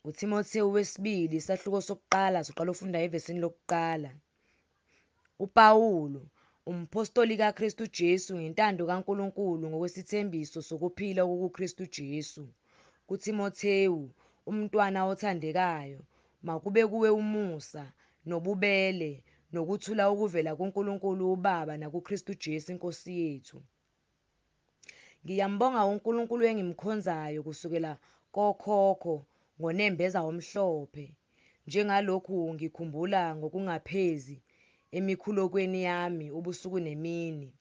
UThimothewu wesibili isahluko sokuqala siqala ufunda evesini lokuqala. UPawulu, umphostoli kaKristu Jesu ngentando kaNkulunkulu ngokwesithembiso sokuphila okukuKristu Jesu. KuThimothewu, umntwana othandekayo, makube kuwe umusa, nobubele, nokuthula okuvela kuNkulunkulu uBaba nakuKristu Jesu iNkosi yethu. Ngiyambonga uNkulunkulu engimkhonzayo kusukela kokhokho ngonembeza omhlophe, njengalokhu ngikhumbula ngokungaphezi emikhulekweni yami ubusuku nemini.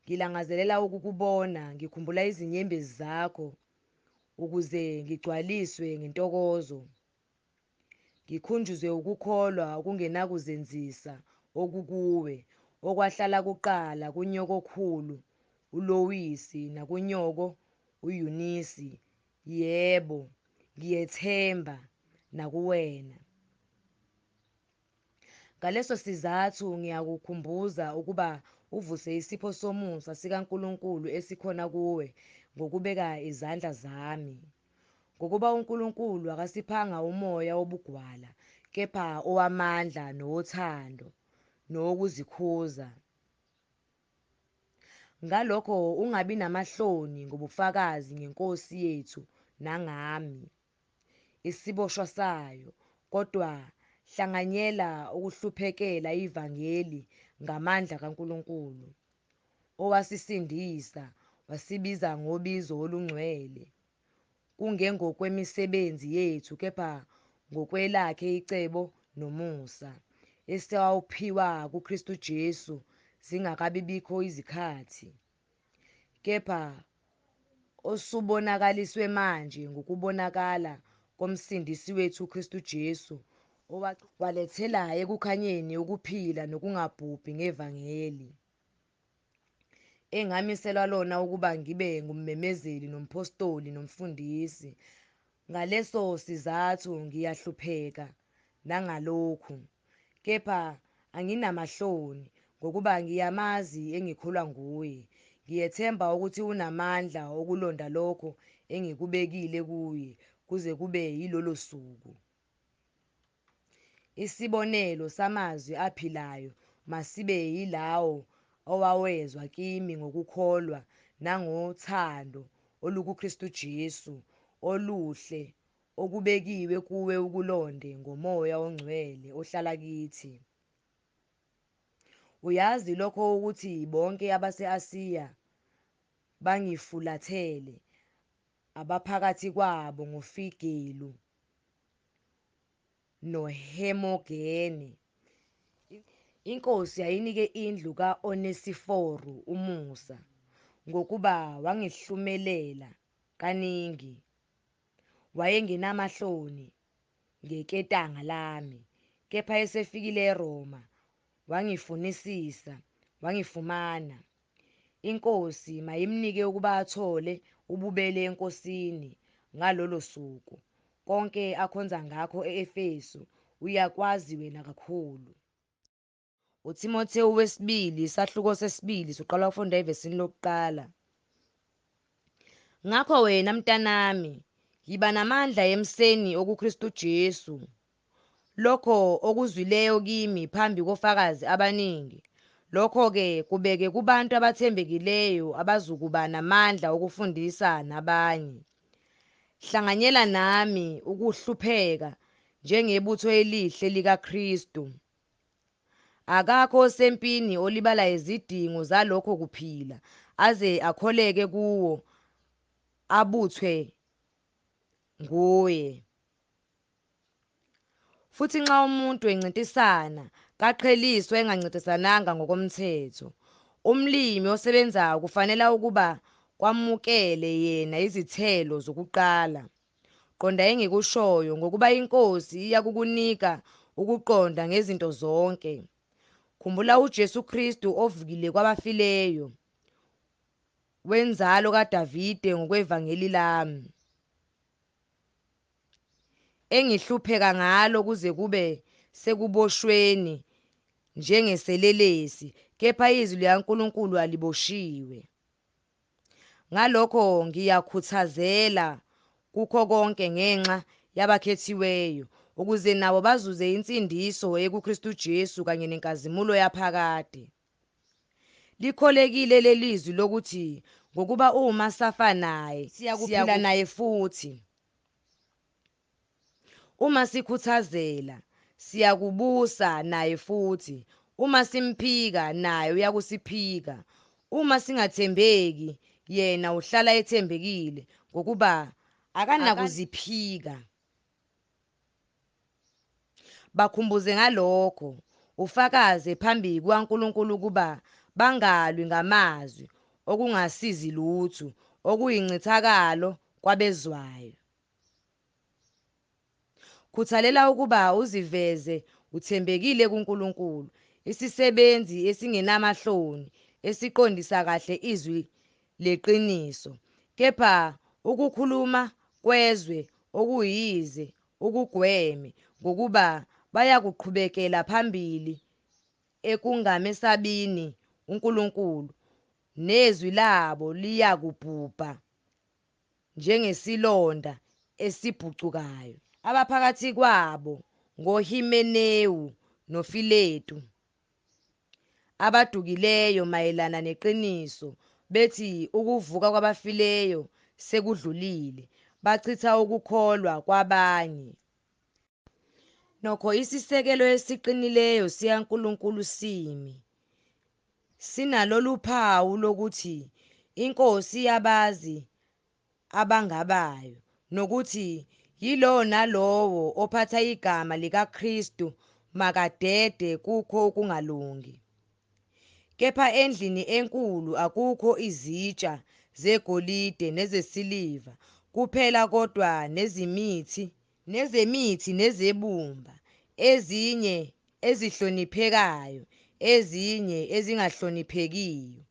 Ngilangazelela ukukubona, ngikhumbula izinyembezi zakho, ukuze ngigcwaliswe ngentokozo. Ngikhunjuzwe ukukholwa okungenakuzenzisa okukuwe, okwahlala kuqala kunyokokhulu uLowisi nakunyoko uYunisi, yebo, ngiyethemba nakuwena. Ngaleso sizathu ngiyakukhumbuza ukuba uvuse isipho somusa sikaNkulunkulu esikhona kuwe ngokubeka izandla zami. Ngokuba uNkulunkulu akasiphanga umoya wobugwala, kepha owamandla nowothando nowokuzikhuza. Ngalokho ungabi namahloni ngobufakazi ngeNkosi yethu nangami, isiboshwa sayo, kodwa hlanganyela ukuhluphekela ivangeli ngamandla kaNkulunkulu, owasisindisa wasibiza ngobizo olungcwele, kungengokwemisebenzi yethu kepha ngokwelakhe icebo nomusa, esawuphiwa kuKristu Jesu zingakabibikho izikhathi, kepha osubonakaliswe manje ngokubonakala koMsindisi wethu uKristu Jesu, owalethela ekukhanyeni ukuphila nokungabhubhi ngevangeli, engamiselwa lona ukuba ngibe ngummemezeli nomphostoli nomfundisi. Ngaleso sizathu ngiyahlupheka nangalokhu, kepha anginamahloni, ngokuba ngiyamazi engikholwa nguye. Ngiyethemba ukuthi unamandla okulonda lokho engikubekile kuye kuze kube yilolo suku. Isibonelo samazwi aphilayo masibe yilawo owawezwa kimi ngokukholwa nangothando olukuKristu Jesu. Oluhle okubekiwe kuwe ukulonde ngoMoya oNgcwele ohlala kithi. Uyazi lokho ukuthi bonke abase-Asiya bangifulathele, abaphakathi kwabo ngoFigelu noHermogene. INkosi ayinike indlu ka-Onesiforu umusa, ngokuba wangihlumelela kaningi. Wayengenamahloni ngeketanga lami, kepha esefikile eRoma wangifunisisa, wangifumana. INkosi mayimnike ukuba athole ububele eNkosini ngalolo suku. Konke akhonza ngakho e-Efesu uyakwazi wena kakhulu. UThimothewu wesibili isahluko sesibili siqala ukufunda evesini lokuqala. Ngakho wena mntanami, yiba namandla emseni okuKristu Jesu. Lokho okuzwileyo kimi phambi kofakazi abaningi, lokho-ke kubeke kubantu abathembekileyo abazukuba namandla okufundisa nabanye. Hlanganyela nami ukuhlupheka njengebutho elihle likaKristu. Akakho osempini olibala izidingo zalokho kuphila, aze akholeke kuwo abuthwe nguye. Futhi nxa umuntu encintisana, kaqheliswe engancintisananga ngokomthetho. Umlimi osebenzayo kufanele ukuba kwamukele yena izithelo zokuqala. Qonda engikushoyo, ngokuba iNkosi iyakukunika ukuqonda ngezinto zonke. Khumbula uJesu Kristu ovukile kwabafileyo, wenzalo kaDavide ngokwevangeli lami, engihlupheka ngalo kuze kube sekuboshweni njengeselelesi, kepha izwi likaNkulunkulu aliboshiwe. Ngalokho ngiyakhuthazela kukho konke ngenxa yabakhethiweyo, ukuze nabo bazuze insindiso ekuKristu Jesu kanye nenkazimulo yaphakade. Likholekile lelizwi lokuthi ngokuba uma safa naye, siyakuphila naye futhi. Uma sikhuthazela, siyakubusa naye futhi. Uma simphika, naye uyakusiphika. Uma singathembeki, yena uhlala ethembekile, ngokuba akanakuziphika. Bakhumbuze ngalokho, ufakaze phambi kukaNkulunkulu ukuba bangalwi ngamazwi okungasizi lutho, okuyincithakalo kwabezwayo. Khuthalela ukuba uziveze uthembekile kuNkulunkulu, isisebenzi esingenamahloni, esiqondisa kahle izwi leqiniso. Kepha ukukhuluma kwezwe okuyize ukugweme, ngokuba bayakuqhubekela phambili ekungamesabini uNkulunkulu, nezwi labo liyakubhubha njengesilonda esibhucukayo. Abaphakathi kwabo ngoHimenewu noFiletu, abadukileyo mayelana neqiniso, bethi ukuvuka kwabafileyo sekudlulile, bachitha ukukholwa kwabanye. Nokho isisekelo esiqinileyo sikaNkulunkulu simi, sinalolu phawu lokuthi, INkosi iyabazi abangabayo, nokuthi, Yilowo nalowo ophatha igama likaKristu makadede kukho ukungalungi. Kepha endlini enkulu akukho izitsha zegolide nezesiliva kuphela kodwa nezemithi nezebumba, ezinye ezihloniphekayo, ezinye ezingahloniphekiyo.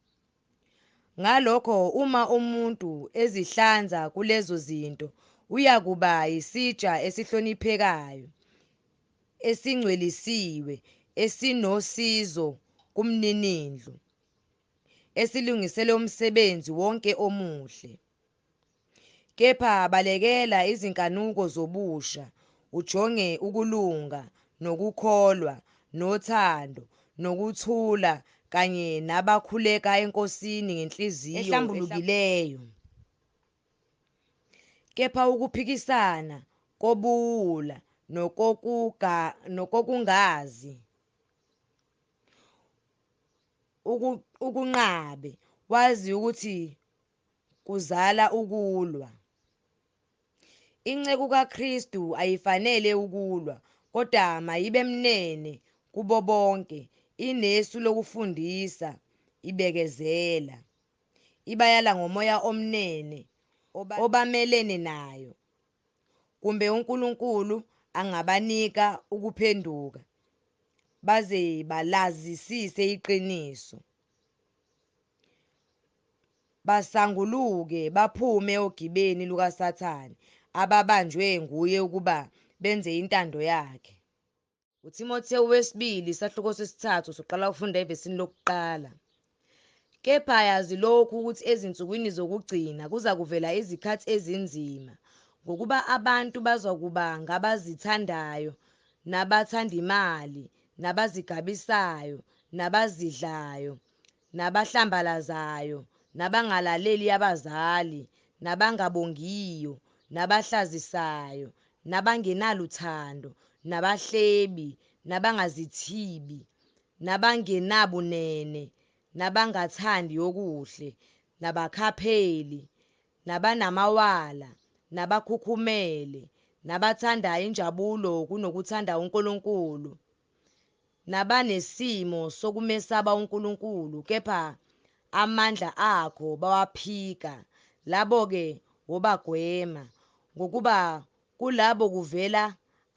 Ngalokho uma umuntu ezihlanza kulezo zinto, uyakuba yisitsha esihloniphekayo, esingcwelisiwe, esinosizo kumninindlu, esilungiselwe umsebenzi wonke omuhle. Kepha balekela izinkanuko zobusha, ujonge ukulunga, nokukholwa, nothando, nokuthula kanye nabakhuleka eNkosini ngenhliziyo ehlambulukileyo. Kepha ukuphikisana kobuwula nokokungazi ukunqabe, wazi ukuthi kuzala ukulwa. Inceku kaKristu ayifanele ukulwa, kodwa mayibe mnene kubo bonke, inesu lokufundisa, ibekezela, ibayala ngomoya omnene obamelene nayo, kumbe uNkulunkulu angabanika ukuphenduka, baze balazisise iqiniso, basanguluke baphume ogibeni lukaSathane ababanjwe nguye ukuba benze intando yakhe. UThimothewu wesibili isahluko sesithathu soqala ukufunda evesini lokuqala. Kepha yazi lokhu ukuthi ezinsukwini zokugcina kuzakuvela izikhathi ezinzima, ngokuba abantu bazakuba ngabazithandayo, nabathanda imali, nabazigabisayo, nabazidlayo, nabahlambalazayo, nabangalaleli abazali, nabangabongiyo, nabahlazisayo, nabangenaluthando, nabahlebi, nabangazithibi, nabangenabunene, nabangathandi okuhle, nabakhapheli, nabanamawala, nabakhukhumele, nabathanda injabulo kunokuthanda uNkulunkulu, nabanesimo sokumesaba uNkulunkulu, kepha amandla akho bawaphika, labo-ke wobagwema. Ngokuba kulabo kuvela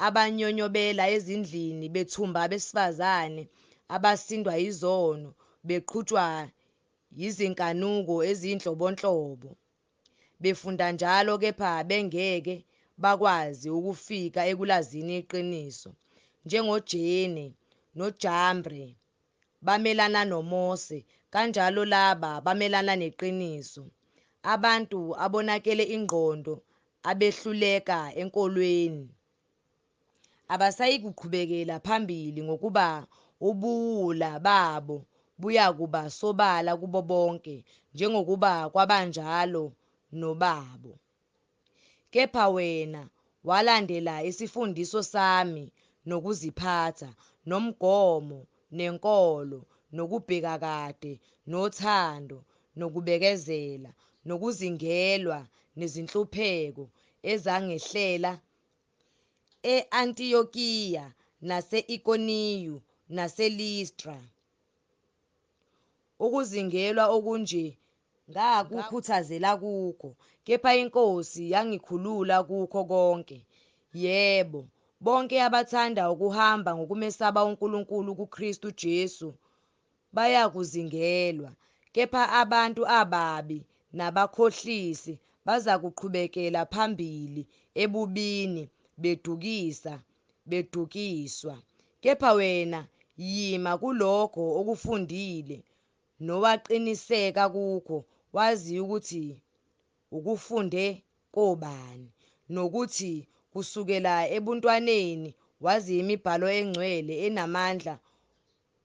abanyonyobela ezindlini bethumba abesifazane abasindwa yizono, beqhutshwa yizinkanuko ezinhlobonhlobo, befunda njalo kepha bengeke bakwazi ukufika ekulazini iqiniso. NjengoJene noJambre bamelana noMose, kanjalo laba bamelana neqiniso. Abantu abonakele ingqondo abehluleka enkolweni. Abasayikuqhubekela phambili, ngokuba ubuwula babo buyakuba sobala kubo bonke, njengokuba kwabanjalo nobabo. Kepha wena walandela isifundiso sami nokuziphatha, nomgomo, nenkolo, nokubhekakade, nothando, nokubekezela, nokuzingelwa, nezinhlupheko ezangehlela e-Antiyokiya nase-Ikoniyu naseListra. Ukuzingelwa okunje ngakukhuthazela kukho, kepha iNkosi yangikhulula kukho konke. Yebo, bonke abathanda ukuhamba ngokumesaba uNkulunkulu kuKristu Jesu bayakuzingelwa, kepha abantu ababi nabakhohlisi bazakuqhubekela phambili ebubini, bedukisa, bedukiswa. Kepha wena yima kulokho okufundile nowaqiniseka kukho, wazi ukuthi ukufunde kobani, nokuthi kusukela ebuntwaneni wazi imibhalo engcwele enamandla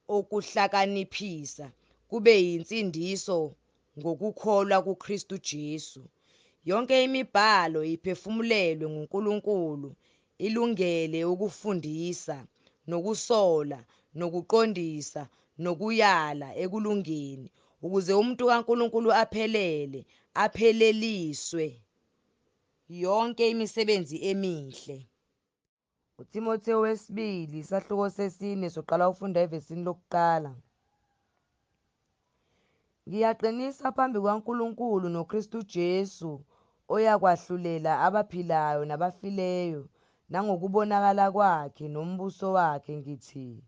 okuhlakaniphisa, kube yinsindiso ngokukholwa kuKristu Jesu. Yonke imibhalo iphefumulelwe nguNkulunkulu, ilungele ukufundisa, nokusola, nokuqondisa, nokuyala ekulungeni, ukuze umuntu kaNkulunkulu aphelele, apheleliswe yonke imisebenzi emihle. UTimotheo wesibili, isahluko sesine, soqala ufunda evesini lokuqala. Ngiyaqinisa phambi kukaNkulunkulu noKristu Jesu, oyakwahlulela abaphilayo nabafileyo, nangokubonakala kwakhe nombuso wakhe, ngithi: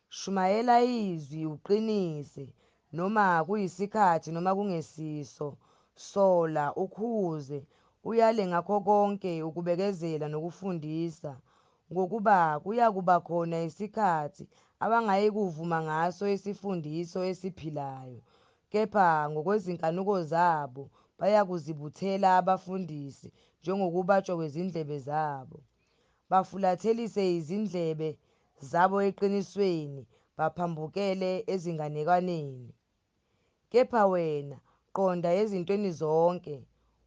Shumayela izwi, uqinise, noma kuyisikhathi noma kungesiso, sola, ukhuze, uyale ngakho konke ukubekezela nokufundisa. Ngokuba kuyakuba khona isikhathi abangayikuvuma ngaso isifundiso esiphilayo, kepha ngokwezinkanuko zabo bayakuzibuthela abafundisi njengokubatshwa kwezindlebe zabo, bafulathelise izindlebe zabo eqinisweni, baphambukele ezinganekwaneni. Kepha wena qonda ezintweni zonke,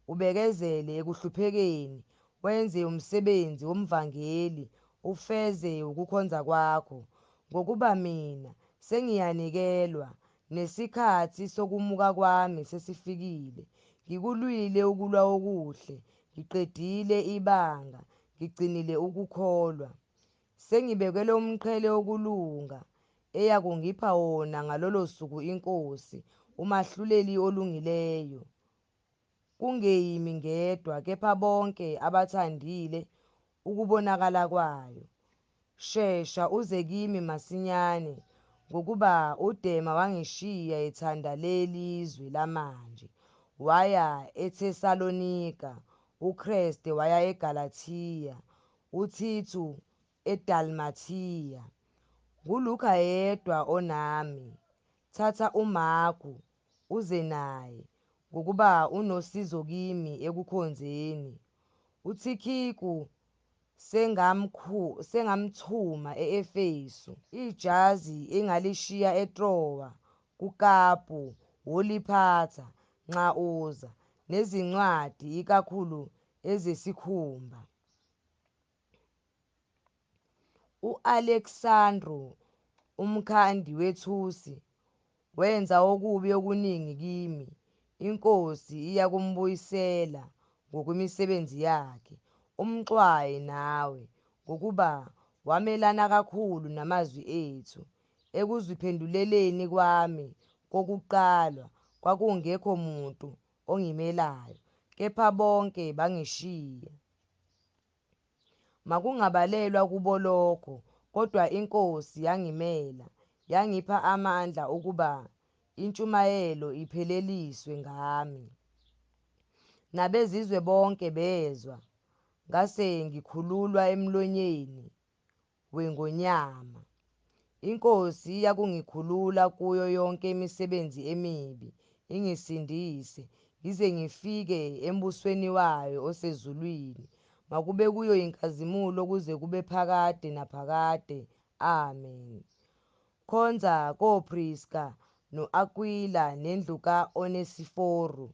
ubekezele ekuhluphekeni, wenze umsebenzi womvangeli, ufeze ukukhonza kwakho. Ngokuba mina sengiyanikelwa, nesikhathi sokumuka kwami sesifikile. Ngikulwile ukulwa okuhle, ngiqedile ibanga, ngigcinile ukukholwa. Sengibekelwe umqhele wokulunga, eyakungipha wona ngalolo suku iNkosi, umahluleli olungileyo. Kungeyimi ngedwa, kepha bonke abathandile ukubonakala kwayo. Shesha uze kimi masinyane, ngokuba uDema wangishiya ethanda leli zwe lamanje, waya eThesalonika, uKreste waya eGalathiya, uThithu eDalmathiya. NguLuka yedwa onami. Thatha uMarku uze naye, ngokuba unosizo kimi ekukhonzeni. UThikhiku sengamthuma e-Efesu. Ijazi engalishiya eTrowa kuKarpu, woliphatha, nxa uza, nezincwadi, ikakhulu ezesikhumba. U-Aleksandru umkhandi wethusi wenza okubi okuningi kimi, iNkosi iyakumbuyisela ngokwemisebenzi yakhe. Umxwaye nawe, ngokuba wamelana kakhulu namazwi ethu. Ekuziphenduleleni kwami kokuqala kwakungekho muntu ongimelayo, kepha bonke bangishiya. Makungabalelwa kubo lokho, kodwa iNkosi yangimela, yangipha amandla ukuba intshumayelo ipheleliswe ngami. Nabezizwe bonke bezwa, ngase ngikhululwa emlonyeni wengonyama. INkosi iyakungikhulula kuyo yonke imisebenzi emibi, ingisindise, ngize ngifike embusweni wayo osezulwini. Makube kuyo inkazimulo kuze kube phakade naphakade. Amen. Khonza koPriska no-Akwila nendlu ka-Onesiforu.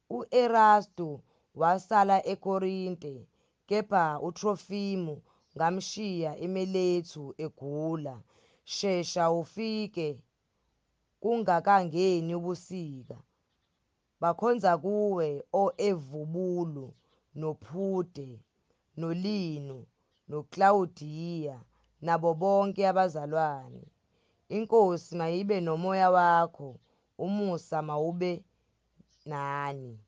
U-Erastu wasala eKorinte, kepha uTrofimu ngamshiya eMilethu egula. Shesha ufike kungakangeni ubusika. Bakhonza kuwe o-Evubulu, noPhude, noLinu, noKlawudiya, nabo bonke abazalwane. INkosi mayibe nomoya wakho. Umusa mawube nani.